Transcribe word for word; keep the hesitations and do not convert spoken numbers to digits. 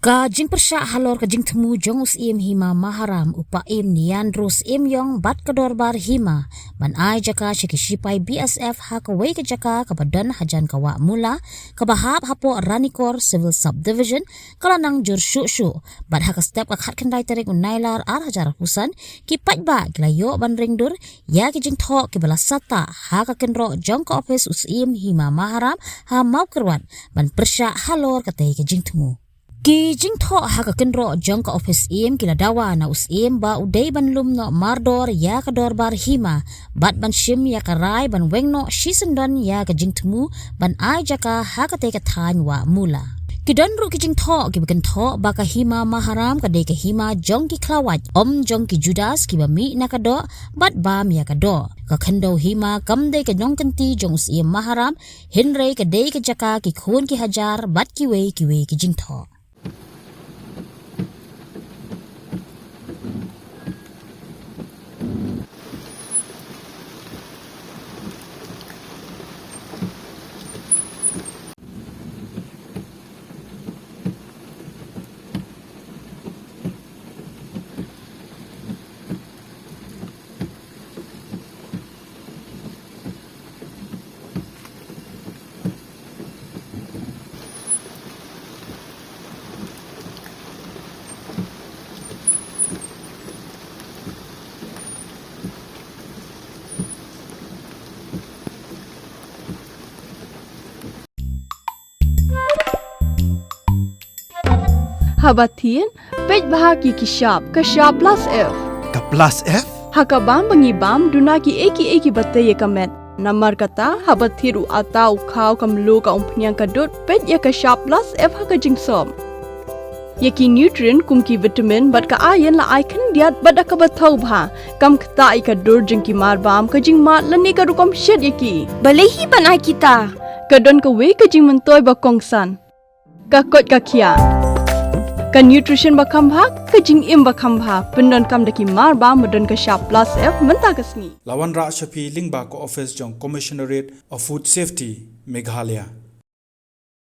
Ka jingpyrshah halor ka jingthmu jong u Syiem Hima Maharam, u Paiem Nianro Syiemiong bad ka Dorbar Hima ban ai jaka sha ki shipai B S F ha kawei ka jaka kaba don hajan ka Wah Mula, kaba hap hapoh Ranikor Civil Subdivision, ka la nang jur shuh shuh, bad ha ka step ka khatkhyndai tarik u Nailar ar hajar arphew san, ki paidbah ki la ïoh ban ring dur ïa ki jingthoh kiba la sah ha ka kynroh jong ka ophis u Syiem Hima Maharam ha Mawkyrwat ban pyrshah halor katei ka jingthmu. Ki jingthoh ha ka kynroh jong ka ophis Syiem ki la dawa na u Syiem ba u dei ban lum noh mardor ïa ka Dorbar Hima bad ban shim ïa ka rai ban weng noh shisyndon ïa ka jingthmu ban ai jaka ha katei ka thaiñ Wah Mula. Ki don ruh ki jingthoh kiba kynthoh ba ka Hima Maharam ka dei ka hima jong ki khlawait, ym jong ki Judas kiba mih na ka doh bad bam ïa ka doh. Ka khyndew hima kam dei ka nongkynti jong u Syiem Maharam, hynrei ka dei ka jaka ki khun ki hajar bad kiwei kiwei ki jingthoh. Haba thied, peit bha ïa ki shap, ka shap plus F. Ka plus F? Ha ka bam ba ngi bam, duna kiei kiei kiba tei ïa ka met. Namar kata, haba thied u atta, u khaw, ka mluh, ka umphniang, ka dud, peit ïa ka shap plus F ha ka jingsop. Ïa ki nutrient kum ki vitamin bad ka iron la ai khyndiat bad da kaba thaw bha. Kam ktah ïa ka dur jong ki marbam, ka jingmad lane ka rukom shet ïa ki. Balei hi ban ai kita? Ka don kawei ka jingmyntoi ba kongsan. Ka koit ka khiah. Ka nutrition ba kham bha, ka jingim ba kham bha. Pyndonkam da ki marbam ba don ka shap plus F mynta ka sngi. La wanrah sha phi lyngba ka office jong Commissionerate of Food Safety, Meghalaya.